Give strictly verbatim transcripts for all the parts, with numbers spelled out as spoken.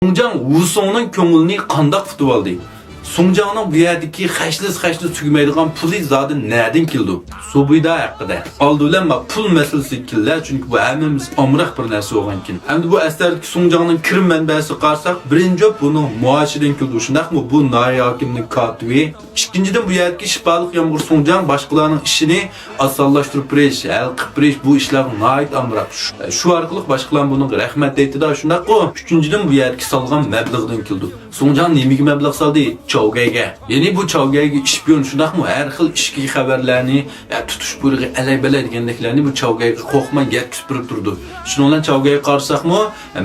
سۇڭجاڭ ۋۇسۇڭنىڭ كۆڭلىنى قانداق ئۇتۇۋالدى؟ سۇڭجاڭنىڭ بۇ يەردىكى خەجلىسە خەجلىسە تۈگىمەيدىغان پۇلى زادى نەدىن كېلىدۇ؟ سۇبۇيدا ھەققىدە. ئالدى بىلەن مانا پۇل مەسىلىسىگە كېلىدۇ، چۈنكى بۇ ھەممىمىز ئامراق بىر نەرسە بولغانكىن. ئەمدى بۇ ئەسەردىكى سۇڭجاڭنىڭ كىرىم مەنبەسىگە قارىساق، بىرىنچى، بۇنىڭ مائاشىدىن كېلىدۇ، شۇنداقمۇ؟ بۇ ناھىيە ھاكىمىنىڭ كاتىپى. ئىككىنچىدىن، بۇ يەردىكى شىپالىق يامغۇر سۇڭجاڭ باشقىلارنىڭ ئىشىنى ئاسانلاشتۇرۇپ بېرىش، ھەل قىلىپ بېرىش، بۇ ئىشلارغا ناھايىتى ئامراق. شۇ، شۇ ئارقىلىق باشقىلار بۇنىڭغا رەھمەت دەيتىدۇ، شۇنداققۇ؟ ئۈچىنچىدىن، بۇ يەردىكى سالغان مەبلىغىدىن كېلىدۇ. سۇڭجاڭ نېمىگە مەبلەغ سالدى؟ چاۋگەيگە. يەنى بۇ چاۋگەيگە ئىشپىيون، شۇنداقمۇ؟ ھەر خىل ئىچكى خەۋەرلەرنى، يا تۇتۇش بۇيرۇقى، ئەلەي-بەلەي دېگەندەكلەرنى بۇ چاۋگەيگە قورقماي يەتكۈزۈپ بېرىپ تۇرىدۇ. شۇنىڭ بىلەن چاۋگەيگە قارىساقمۇ،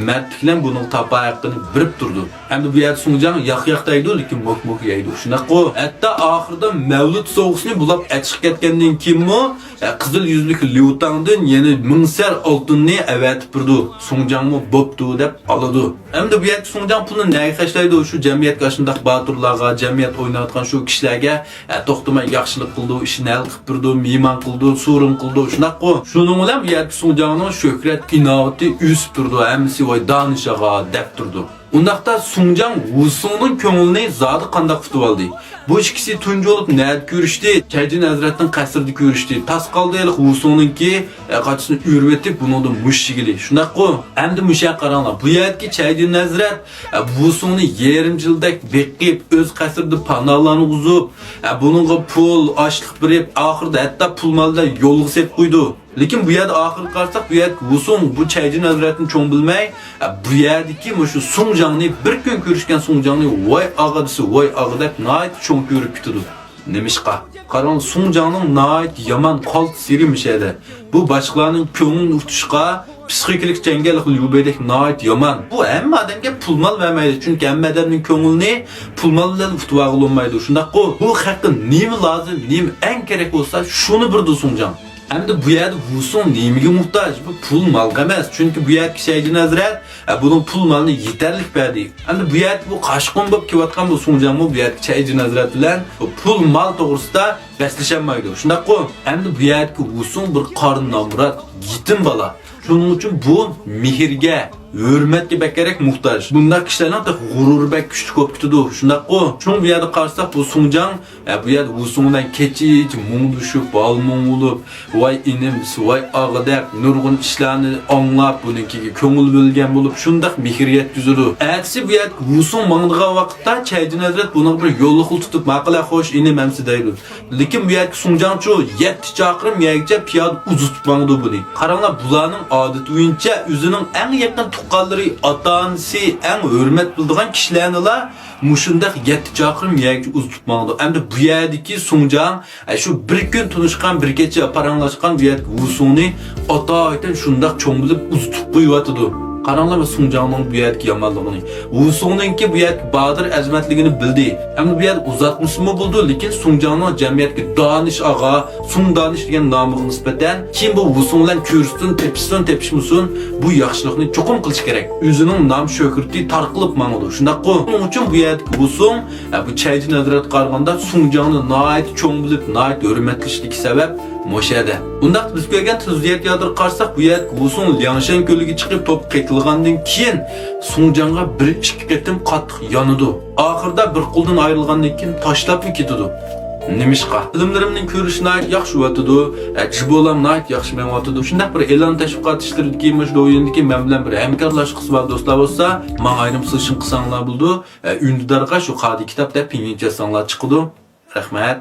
مەردلىك بىلەن بۇنىڭغا تاپا ھەققىنى بېرىپ تۇرىدۇ. ئەمدى بۇ يەردە سۇڭجاڭ ياق-ياق دەيدۇ، لېكىن موك-موك يەيدۇ. شۇنداققۇ؟ ھەتتا ئاخىرىدا مەۋلۇت سوۋغىسىنى بۇلاپ ئەچىقىپ كەتكەندىن كېيىنمۇ، ئە، قىزىل يۈزلۈك ليۇتاڭدىن يەنە مىڭ سەر ئالتۇننى ئەۋەتىپ بېرىدۇ. سۇڭجاڭمۇ بوپتۇ دەپ ئالىدۇ. ئەمدى بۇ يەردىكى سۇڭجاڭ پۇلنى نەگە خەجلەيدۇ؟ شۇ جەمئىيەتكە ئاشۇنداق باتۇرلارغا، جەمئىيەت ئويناۋاتقان شۇ كىشىلەرگە، ئە، توختىماي ياخشىلىق قىلىدۇ، ئىشىنى ھەل قىلىپ بېرىدۇ، مېھمان قىلىدۇ، سورۇن قىلىدۇ، شۇنداققۇ؟ شۇنىڭ بىلەن بۇ يەردىكى سۇڭجاڭنىڭ شۆھرەت ئىناۋىتى ئۆسۈپ تۇرىدۇ، ھەممىسى ۋاي دانىش ئاغا دەپ تۇرىدۇ. ئۇنداقتا سۇڭجاڭ ۋۇسۇڭنىڭ كۆڭلىنى زادى قانداق ئۇتۇۋالدى؟ بۇ ئىككىسى تۇنجى بولۇپ نەدە كۆرۈشتى؟ چەيجىن ھەزرەتنىڭ قەسرىدە كۆرۈشتى. تاس قالدى ھېلىقى ۋۇسۇڭنىڭكى، ئە، قاچىسىنى ئۆرۈۋېتىپ، بۇنىڭدىن مۇش يېگىلى. شۇنداققۇ؟ ئەمدى مۇشۇ يەرگە قاراڭلار. بۇ يەردىكى چەيجىن ھەزرەت، ئە، ۋۇسۇڭنى يېرىم يىلدەك بېقىپ، ئۆز قەسرىدە پاناھلانغۇزۇپ، ئە، بۇنىڭغا پۇل، ئاشلىق بېرىپ، ئاخىرىدا ھەتتا پۇل-مال بىلەن يولغا سېلىپ قويىدۇ. لېكىن بۇ يەردە ئاخىرى قارىساق، بۇ يەردىكى ۋۇسۇڭ بۇ چەيجىن ھەزرەتنى چوڭ بىلمەي، بۇ يەردىكى مۇشۇ سۇڭجاڭنى، بىر كۈن كۆرۈشكەن سۇڭجاڭنى ۋاي ئاغا دېسە، ۋاي ئاغا دەپ ناھايىتى چوڭ كۆرۈپ كېتىدۇ. نېمىشقا؟ قاراڭ، سۇڭجاڭنىڭ ناھايىتى يامان قالتىس يېرى مۇشۇ يەردە. بۇ باشقىلارنىڭ كۆڭلىنى ئۇتۇشقا، پسىخىكىلىق جەڭگەللىك ليۇبېيدەك ناھايىتى يامان. بۇ ھەممە ئادەمگە پۇل-مال بەرمەيدۇ، چۈنكى ھەممە ئادەمنىڭ كۆڭلىنى پۇل-مال بىلەن ئۇتۇۋالغىلى بولمايدۇ. شۇنداققۇ؟ بۇ خەققە نېمە لازىم، نېمە ئەڭ كېرەك بولسا، شۇنى بېرىدۇ سۇڭجاڭ. ئەمدى بۇ يەردە ۋۇسۇڭ نېمىگە موھتاج؟ بۇ پۇل-مالغا ئەمەس. چۈنكى بۇ يەردىكى شەيجىن ھەزرەت، ئە، بۇنىڭ پۇل-مالىنى يېتەرلىك بەردى. ئەمدى بۇ يەردە بۇ قاچقۇن بولۇپ كېلىۋاتقان بۇ سۇڭجاڭمۇ بۇ يەردىكى شەيجىن ھەزرەت بىلەن بۇ پۇل-مال توغرىسىدا بەسلىشەلمەيدۇ. شۇنداققۇ؟ ئەمدى بۇ يەردىكى ۋۇسۇڭ بىر قارا نامرات، يېتىم بالا. شۇنىڭ ئۈچۈن بۇ مېھىرگە، ھۆرمەتكە بەكرەك موھتاج. بۇنداق كىشىلەرنىڭ تېخى غۇرۇرى بەك كۈچلۈك بولۇپ كېتىدۇ. شۇنداققۇ؟ شۇڭا بۇ يەردە قارىساق، بۇ سۇڭجاڭ، ئە، بۇ يەردە ۋۇسۇڭ بىلەن كېچە-كېچە مۇڭدىشىپ، ھال-مۇڭ بولۇپ، ۋاي ئىنىم، ۋاي ئاغا دەپ، نۇرغۇن ئىشلارنى ئاڭلاپ، بۇنىڭكىگە كۆڭۈل بۆلگەن بولۇپ، شۇنداق مېھىر يەتكۈزىدۇ. ئەتىسى بۇ يەردە ۋۇسۇڭ ماڭىدىغان ۋاقىتتا، چەيجىن ھەزرەت بۇنىڭغا بىر يوللۇقلا تۇتۇپ، «ماقۇل، خوش، ئىنىم ئەمسە» دەيدۇ. لېكىن بۇ يەردىكى سۇڭجاڭچۇ يەتتە چاقىرىم يەرگىچە پىيادە ئۇزىتىپ ماڭىدۇ بۇنى. قاراڭلار، بۇلارنىڭ ئادىتى بويىچە ئۆزىنىڭ ئەڭ يېقىن تۇغقانلىرى، ئاتا-ئانىسى، ئەڭ ھۆرمەت بىلىدىغان كىشىلەرنىلا مۇشۇنداق يەتتە چاقىرىم يەرگىچە ئۇزىتىپ ماڭىدۇ. ئەمدى بۇ يەردىكى سۇڭجاڭ، ئە، شۇ بىر كۈن تونۇشقان، بىر كېچە پاراڭلاشقان بۇ يەردىكى ۋۇسۇڭنى ئاتايىتەن شۇنداق چوڭ بىلىپ ئۇزىتىپ قويۇۋاتىدۇ. قاراڭلار، سۇڭجاڭنىڭ بۇ يەردىكى يامانلىقىنى. ۋۇسۇڭنىڭكى بۇ يەردىكى بادىر ئەزىمەتلىكىنى بىلدى. ئەمدى بۇ يەردە ئۇزاتمىسىمۇ بولىدۇ، لېكىن سۇڭجاڭنىڭ جەمئىيەتكە دانىش ئاغا، سۇڭ دانىش دېگەن نامىغا نىسبەتەن كېيىن بۇ ۋۇسۇڭ بىلەن كۆرۈشسۇن، تېپىشسۇن، تېپىشمىسۇن، بۇ ياخشىلىقنى چوقۇم قىلىش كېرەك. ئۆزىنىڭ نام-شۆھرىتى تارقىلىپ ماڭىدۇ، شۇنداققۇ؟ شۇنىڭ ئۈچۈن بۇ يەردىكى ۋۇسۇڭ، ئە، بۇ چەيجىن ھەزرەتكە قارىغاندا سۇڭجاڭنى ناھايىتى چوڭ بىلىپ، ناھايىتى ھۆرمەتلىشلىكى سەۋەب مۇشۇ يەردە. ئۇنداق بىز كۆرگەن تىزىملىك يادىغا قارىساق، بۇ يەردىكى ۋۇسۇڭ لياڭشەن كۆلىگە چىقىپ توپقا قېتىلغاندىن كېيىن سۇڭجاڭغا بىر ئىككى قېتىم قاتتىق يانىدۇ. ئاخىرىدا بىر قولدىن ئايرىلغاندىن كېيىن تاشلاپمۇ كېتىدۇ. نېمىشقا؟ فىلىملىرىمنىڭ كۆرۈشى ناھايىتى ياخشى بولۇۋاتىدۇ. ئە، جىبولام ناھايىتى ياخشى مېڭىۋاتىدۇ. شۇنداق بىر ئېلان تەشۋىقات ئىشلىرىدىكى مۇشۇ دويىندىكى مەن بىلەن بىر ھەمكارلاشقۇسى بار دوستلار بولسا، ماڭا ئايرىم سىلىشىڭ قىلساڭلار بولىدۇ. ئە، ئۈندىدارغا شۇ قادى كىتاب دەپ پىڭيىنچە يازساڭلار چىقىدۇ. رەھمەت.